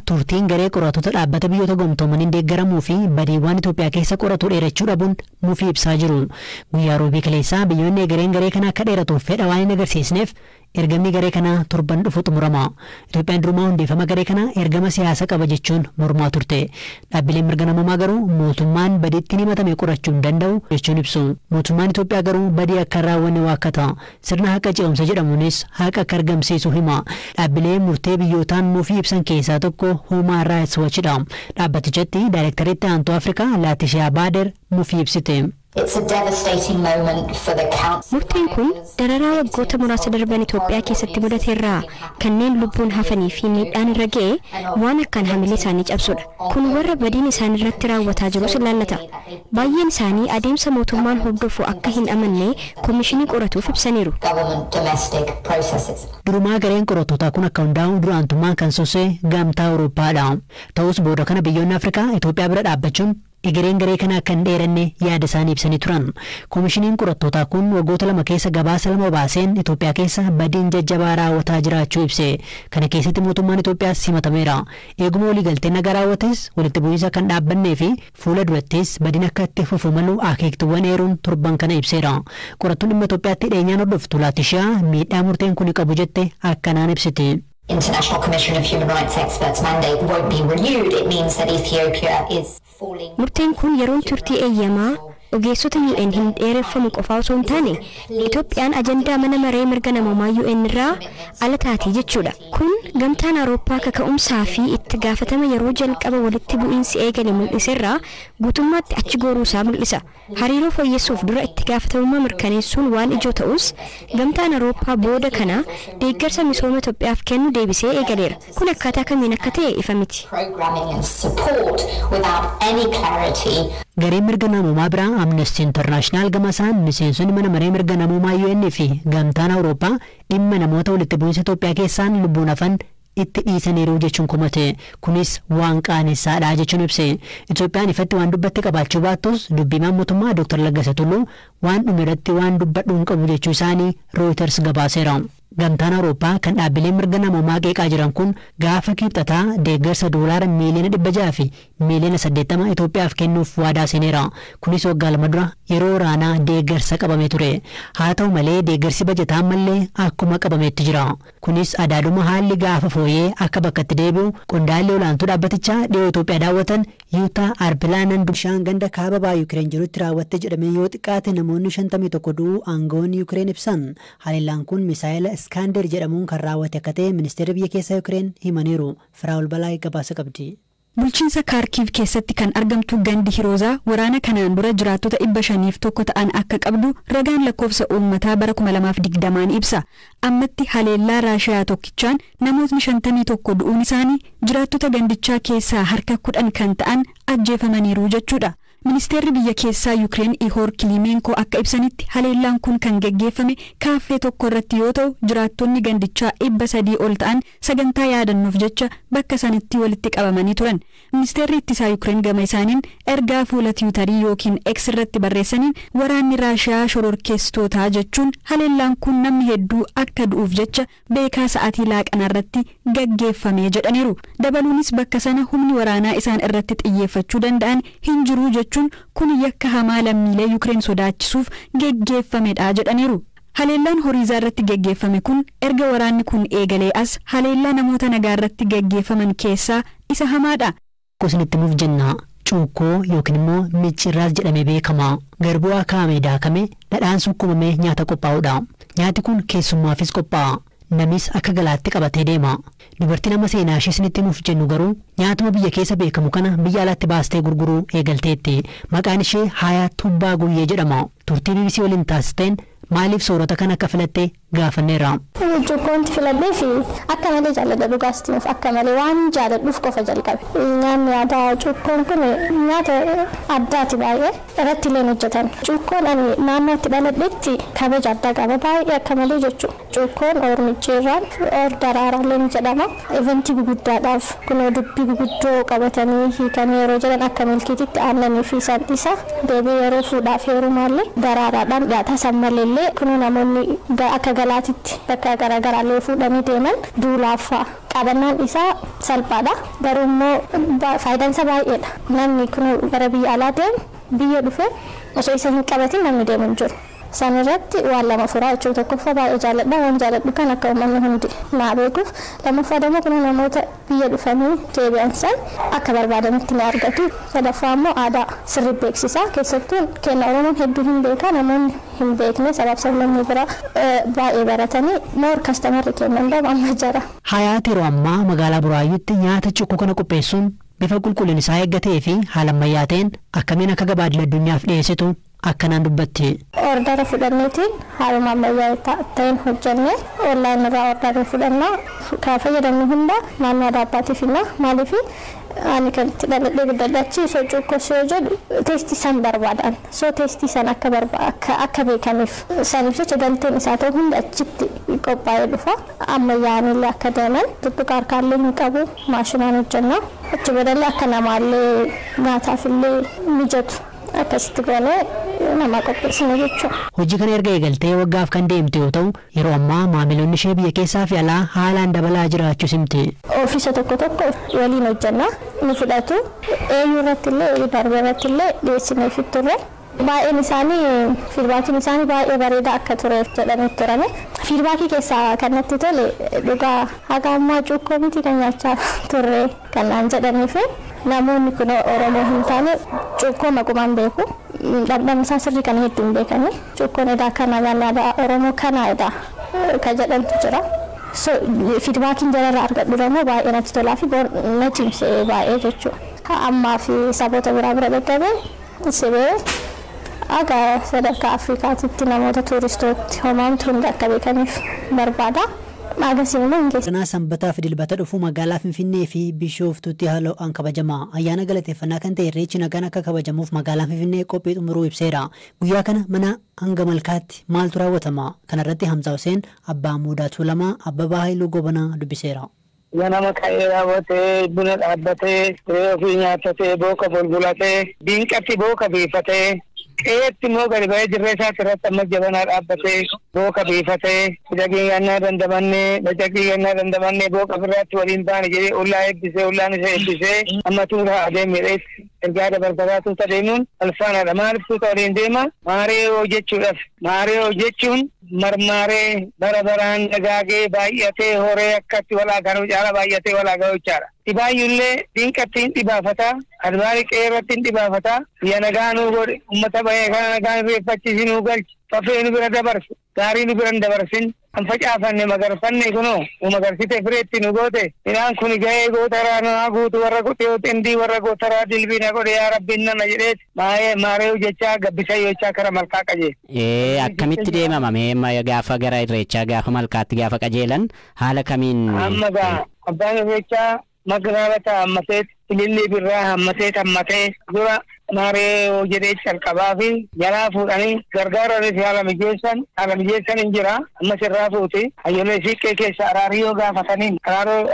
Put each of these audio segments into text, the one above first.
Turtiin garee qorattoota dhaabbata Biyyoota Gamtoomaniin deeggaramuu fi badiiwwan Itoophiyaa keessa qoratu dheerachuu dhabuun mufii ibsaa jiru. Guyyaa Roobii kaleessaa biyyoonni egereen garee kana akka dheeratuuf fedha waan hin agarsiisneef, ergamni garee kanaa torban dhufu xumurama. Itoophiyaan durumaa hundeeffama garee kanaa ergama siyaasa qaba jechuun mormaa turte. Dhaabbileen mirga namoomaa garuu mootummaan badiitti himatame qorachuu hin danda'u jechuun ibsu. Mootummaan Itoophiyaa garuu badii akka hin raawwanne waakkata. Sirna haqa ce'umsa jedhamuunis haqa akka argamsiisu hima. Dhaabbilee murtee biyyootaan mufii ibsan keessaa tokko Human Rights Watchidha. Dhaabbatichatti daayirektariitti aantuu Afrikaa Laatishiyaa Baader mufii ibsite. Murteen kun dararaa waggoota muraasa darban Itoophiyaa keessatti mudate irraa kanneen lubbuun hafanii fi miidhaan irra ga'e waan akkaan hamilee isaanii cabsudha. Kun warra badiin isaan irratti raawwataa jirus ilaallata. Baay'een isaanii adeemsa mootummaan hordofu akka hin amanne koomishinii qoratuuf ibsaniiru. Durumaa gareen qorattootaa kun akka hundaa'u duraantummaan kan sosee Gamtaa Awurooppaadha. Ta'us booda kana biyyoonni Afrikaa Itoophiyaa bira dhaabbachuun egereen garee kana akka hin dheeranne yaada isaanii ibsanii turan. Koomishiniin qorattootaa kun waggoota 2 keessa gabaasa 2 baaseen Itoophiyaa keessa badiin jajjabaa raawwataa jiraachuu ibse. Kana keessatti mootummaan Itoophiyaas simatameera. Eeguma waliigaltee nagaa raawwates walitti bu'iinsa kan dhaabbannee fi fuula durattis badiin akka itti fufu malu akeektuuwwan eeruun torban kana ibseera. Qorattuun dhimma Itoophiyaatti dhiyeenyaan hordoftu Laatishiyaa miidhaa murteen kun qabu jette akkanaan ibsiti. International Commission of Human Rights Experts mandate won't be renewed, it means that Ethiopia is falling. Murteen kun yeroon turtii eeyyamaa ogeessota UN hin dheereffamu qofaa osoo hin taane, Itoophiyaan ajandaa mana maree mirga namoomaa UN irraa ala taati jechuudha. Kun Gamtaan Awurooppaa kaka'umsaa fi itti gaafatama yeroo jalqaba walitti bu'iinsi eegale mul'iserraa guutummaatti achi goruusaa mul'isa. Hariiroo fooyyessuuf dura itti gaafatamummaa mirkaneessuun waan ijoo ta'us, Gamtaan Awurooppaa booda kana deeggarsa misooma Itoophiyaaf kennu deebisee eegaleera. Kun akkaataa kamiin akka ta'e ifa miti. Programming and support without any clarity. Gareen mirga namoomaa biraa Amnesty International gama isaan miseensonni mana maree mirga namoomaa UN fi Gamtaan Awurooppaa dhimma namoota walitti bu'iinsa Itoophiyaa keessaan lubbuun hafan itti dhiisaniiru jechuun komate. Kunis waan qaanessaadha jechuun ibse. Itoophiyaan ifatti waan dubbatte qabaachuu baattus, dubbimaan mootummaa Dr. Laggasa Tulluu waan dhume irratti waan dubbadhu hin qabu jechuu isaanii Reuters gabaaseera. Gamtaan Awurooppaa kan dhaabbileen mirga namoomaa qeeqaa jiran kun gaafa Kibxataa deeggarsa doolaara miiliyoona 600 fi miiliyoona 80 Itoophiyaaf kennuuf waadaa seeneera. Kunis waggaa 2 dura yeroo waraanaa deeggarsa qabamee ture. Haa ta'u malee, deeggarsi bajataa ammallee akkuma qabametti jira. Kunis adaaduma haalli gaafa fooyyee akka bakkatti deebi'u qondaalli olaantuu dhaabbatichaa dhiyoo Itoophiyaa daawwatan Yuutaa Arbilaanan. Bishaan ganda kaaba bahaa Yukireen jirutti raawwatte jedhamee yoo xiqqaate namoonni 51 du'uu aangawoonni Yukireen ibsan. Haleellaan kun misaayila Iskaander jedhamuun kan raawwate akka ta'e ministeerri biyya keessaa Yukireen himaniiru. Firaa'ol Balaa gabaasa qabdi. Bulchiinsa Kaarkiiv keessatti kan argamtu gandi Hiroozaa waraana kanaan dura jiraattota 501 ta'an akka qabdu ragaan lakkoofsa uummataa bara 2020 ibsa. Ammatti haleellaa Raashiyaa tokkichaan namootni 51 du'uun isaanii jiraattota gandichaa keessaa harka 10 kan ta'an ajjeefamaniiru jechuudha. Ministeerri biyya keessaa Yukireen Ihoor Kilimeenkoo akka ibsanitti, haleellaan kun kan geggeeffame kaaffee tokko irratti yoo ta'u, jiraattonni gandichaa 300 ol ta'an sagantaa yaadannoof jecha bakka sanatti walitti qabamanii turan. Ministeerri ittisaa Yukireen gama isaaniin ergaa fuula Tiwutarii yookiin X irratti barreessaniin, waraanni Raashiyaa shororkeessitootaa jechuun haleellaan kun namni hedduu akka du'uuf jecha beekaa sa'aatii laaqanaa irratti gaggeeffame jedhaniiru. Dabaluunis bakka sana humni waraanaa isaan irratti xiyyeeffachuu danda'an hin jiru jechuun, kun yakka hamaa lammiilee Yukireen sodaachisuuf geggeeffamedha jedhaniiru. Haleellaan Horiizaa irratti geggeeffame kun erga waraanni kun eegalee as haleellaa namoota nagaa irratti geggeeffaman keessaa isa hamaadha. Isinitti himuuf jenna, cuukkoo yookiin immoo miccirraas jedhamee beekama. Garbuu akaa'amee daakamee dhadhaan sukkuumamee nyaata qophaa'udha. Nyaati kun keessummaafis qophaa'a. Namis akka galaatti qabatee deema. Dubartiin amma seenaa ishee isinitti himuuf jennu garuu nyaatuma biyya keessa beekamu kana biyya alaatti baastee gurguruu eegalteetti. Maqaan ishee Hayaa Tubbaa Guyyee jedhama. Turtii BBC waliin taasisteen maaliif soorata kana akka filatte gaafanneerra. Cuukkoonti filadhee fi akka malee jaalladha, dhugaatiif akka malee waan jaalladhuuf qofa jalqabe. Nyaanni aadaa cuukkoon kun nyaata addaati, baay'ee irratti illee hojjetan. Cuukkoon ani naannoo itti dhaladhetti kabaja addaa qaba, baay'ee akka malee jechuudha. Cuukkoon or micciirraan or daraaraallee ni jedhama. Eventii guguddaadhaaf kunoo dubbii guguddoo qabatanii hiikanii yeroo jedhan akka milkiititti aannanii fi isaan deebii yeroo fuudhaaf heerumaallee daraaraadhaan dhiyaata. San maleellee kunoo namoonni akka galaatitti bakka garaagaraallee fuudhanii deeman duulaaf fa'a. Qabannaan isaa salphaadha. Garuu immoo faayidaan isaa baay'eedha. Namni kun gara biyya alaa deemu biyya dhufe osoo isa hin qabatin namni deemu hin jiru. Isaan irratti waan lama furaa jechuudha. Tokkoffaa baay'ee jaalladha. Waan jaalladhu kan akka uummanni hundi naa beekuuf. Lammaffaa immoo kun namoota biyya dhufanii deebi'an san akka barbaadanitti ni argatu. Sadaffaa immoo aadaa sirrii beeksisa. Keessattuu kenna Oromoon hedduu hin beeka. Namoonni hin beekne sabaaf sablammii bira baay'ee baratanii moor kastamarri kennan dha amma jara. Hayaat yeroo ammaa magaalaa Buraayyuutti nyaata cukkoo kana qopheessuun bifa qulqullina isaa eeggatee fi haala ammayyaa ta'een akkamiin akka gabaa idil addunyaaf dhiyeessitu akkanaan dubbatti. Ordara fudhanneetiin haaluma ammayyaa ta'een hojjennee online irraa ordara fudhannaa kan fayyadamnu hunda naannoo Adaabbaatiif himna. Maaliif ani kan itti dhaladhee guddadhe achi osoo cuukkoo yoo jedhu teestii san barbaadan. So teestii san akka akka beekaniif saniif jecha galteen isaa ta'u hunda achitti qophaa'ee dhufa. Ammayyaanillee akka deeman tuttuqa harkaallee hin qabu maashinaan hojjenna. Achi boodallee akka namaallee nyaataafillee mijatu akkasitti goonee nama qopheessina jechuudha. Hojii kana erga eegaltee waggaaf kan deemte yoo ta'u yeroo ammaa maamiloonni ishee biyya keessaa fi alaa haalaan dabalaa jiraachuu himti. Ofiisa tokko tokko waliin hojjenna ni fudhatu. Eeyyuu irratti illee darbee irratti illee dhiyeessinee fi turre. Baay'een isaanii fiidbaakiin isaanii baay'ee bareedaa akka ture jedhanii turame. Fiidbaakii keessaa kan natti tole dhugaa haga ammaa cuukkoo miti kan nyaachaa turre kan naan jedhanii fi namoonni kun Oromoo hin taane cuukkoo maqumaan beeku. Dhamdhamni isaa sirrii kan hedduu hin beekani. Cuukkoon edaa kana nyaanni aadaa Oromoo kana edaa kan jedhantu jira. So fiidbaakiin jalarraa argadhu immoo baay'ee natti tolaa fi na cimse baay'ee jechuudha. Ammaa fi saboota biraa bira dhaqqabee sibee aga sadarkaa Afrikaatitti namoota tuuristootti homaamtu hunda akka beekaniif barbaada. Agarsiin immoo hin geessu. Ayyaana Sanbataa fi Dilbata dhufu magaalaa Finfinnee fi Bishooftuutti haala ho'aan kabajama. Ayyaana galateeffannaa kan ta'e Irreechi nagaan akka kabajamuuf magaalaan Finfinnee qophii xumuruu ibseera. Guyyaa kana mana hanga malkaatti maaltu raawwatama? Kanarratti Hamzaa Hussein, Abbaa Muudaa Tuulamaa, Abbabaa Haayiluu Gobanaa dubbiseera. Ganama ka'ee raawwatee buna dhaabbatee siree ofii nyaattatee booka bulbulatee diinqatti booka biifatee qe'eetti immoo gadi ba'ee jirree isaatti irratti ammas jabanaa dhaabbatee booka biifatee bacaqii gannaa dandamannee bacaqii gannaa dandamannee booka ofirraatti waliin baane jedhee ollaa eebbisee ollaan isa eebbisee amma tuuta adeemeedheetti ergaa dabarfataa tuuta deemuun alfaanaadha. Maaliif tuuta waliin deema? Maaree hojjechuudhaaf. Maaree hojjechuun marmaaree bara baraan dagaagee baay'atee horee akkatti walaa garuu caala baay'atee walaa garuu jechaadha. Dhibaayyuullee diinqatti hin dhibaafataa, adbaari qe'ee irratti hin dhibaafataa, biyya nagaa nuu godhe, uummata bahee kana nagaan irreeffachiisi nuu galchi, fafee nu bira dabarsu, gaarii nu bira hin dabarsin, kan facaafanne magarfanne kunoo nu magarsite fireetti nu goote, midhaan kun ga'ee gootaraa naa guutu warra qotee xindii warra gootaraa dilbii na godhe yaa rabbiin nana jedheet maayee maaree jechaa gabbisa jechaa kara malkaa qajeele. Akkamitti deemama mee gaafa gara irreechaa gaafa malkaatti gaafa qajeelan haala kamiin? Amma gaa abbaan irreechaa magaalota hammatee ililli birraa hammatee hammatee dura maaree jedhee calqabaa fi jalaa fuudhanii gargaaranis haala mijeessan hin jira. Ammas irraa fuuti hayyolee siiqqee keessa araariyyoo gaafatanii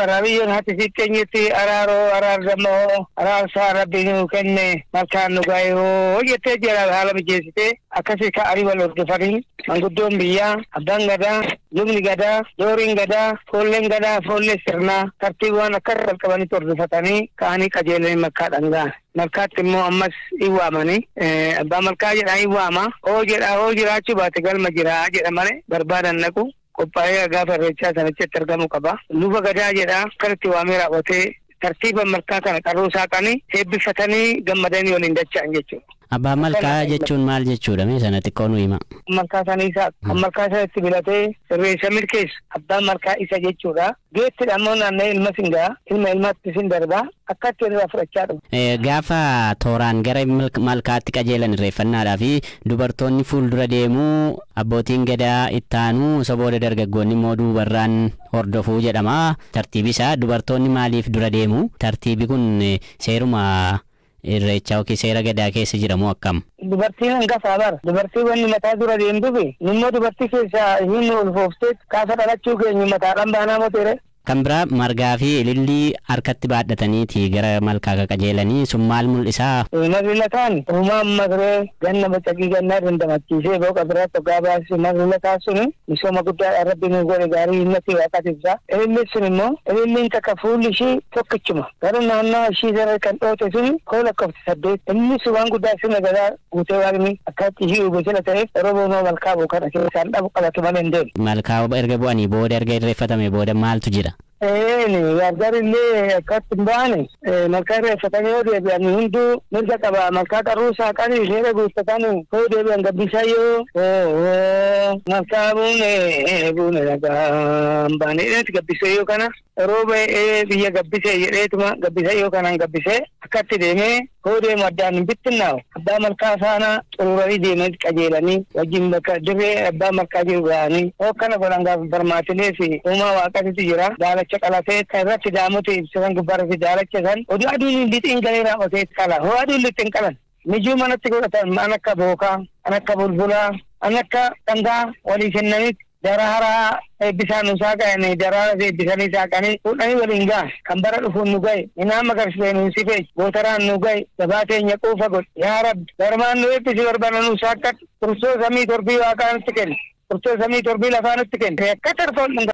araariyyoon haati siiqqeenyetti araaroo araargammoo araarsaa rabbi nuu kenne malkaan nu ga'e hoo jettee jira haala mijeessitee akkasii ka'anii wal hordofanii manguddoon biyyaa abbaan gadaa lubni gadaa dooriin gadaa foolleen gadaa foollee sirnaa tartiibaan akka calqabanitti hordofatanii ka'anii qajeelanii malkaadhaan ga'an. Malkaatti immoo ammas hin waamanii abbaa malkaa jedhaa hin waama hoo jedhaa hoo jiraachuu baate galma jiraa jedha malee barbaadan naqu qophaa'ee gaafa irreechaa sanitti argamuu qaba. Luba gadaa jedhaa akkasitti waamee raawwatee tartiiba malkaa kana qarruu saaqanii eebbifatanii gammadanii waliin dacha'an jechuudha. Abbaa malkaa jechuun maal jechuudha mee sana xiqqoo nu hima. Malkaa sana isa malkaa sanatti bilatee irreessa milkeessu abbaan malkaa isa jechuudha. Geetti ammoo naanna'ee ilma singaa ilma ilmaatti sin darbaa akkatti irraa fudhachaa dhufu. Gaafa tooraan gara malkaatti qajeelan irreeffannaadhaa fi dubartoonni fuuldura deemuu abbootiin gadaa ittaanuu osoo booda dargaggoonni immoo duubarraan hordofuu jedhama. Tartiibi isaa dubartoonni maaliif dura deemu? Tartiibi kun seeruma irreechaa yookiin seera gadaa keessa jiramu akkam? Dubartiin hangafaa bara. Dubartiin wanni mataa dura deemtuufi immoo dubartii keessaa hin ulfooftee gaafa dhalachuu keenya mataadhaan baanaa moteere. Kan biraa margaa fi ilillii harkatti baadhataniiti gara malkaa qajeelanii sun maal mul'isaa? Marri lataan uumaan marree ganna bacaqii gannaa dandamachiisee booqa biraatti hoggaa baasisu marri lataa sun misooma guddaadha rabbi nu godhe gaarii himmati waaqaati ibsa. Ililli sun immoo ililliin takka fuulli ishii tokkichuma garuu naannoo ishii gara kan dhoote sun koo lakkoofsa 8 inni sun waan guddaa sirna gadaa guutee waaqni akkatti ishii uube sila ta'eef Oromoo malkaa bu'u kana keessaan dhabu qabatu malee hin deemu. Malkaa erga bu'anii booda erga irreeffatame booda maaltu jira? Gargar illee akkatti hin baane malkaa irreeffatanii yoo deebi'an hunduu mirga qaba. Malkaa qarruu saaqanii seera guuttatan yoo deebi'an gabbisaa yoo malkaa buune buune nagaan baane jedheeti gabbisee yoo kana rooba biyya gabbisee jedheetuma gabbisee yoo kanaan gabbisee akkatti deemee yoo deemu addaan hin bittinnaa'u. Abbaa malkaa faana xururanii deemanii qajeelanii wajjin bakka dirree abbaa malkaa jiru ga'anii yoo kana godhan gaafa barmaatilee fi uumaa waaqatitu jira. Daalacha qalatee kan irratti daamote ibsitan gubbaarratti daalacha san oduu aduun lixiin galee raawwatee qala. Hoo aduun lixiin qalan mijuu manatti godhatan an akka bookaa, an akka bulbulaa, an akka dhangaa walii kennanitti daraaraa eebbisaan nu saaqanii daraara eebbisanii saaqanii fuudhanii waliin ga'a. Kan bara dhufuun nu ga'e minaan magarsee nu sifee gootaraan nu ga'e gabaa teenya quufa godhe yaa rabbi barmaan nu eebbisi barbaada nu saaqqadhu Kiristoos samii torbii waaqaa nutti kenne Kiristoos samii torbii lafaa nutti kenne akka tarfoon.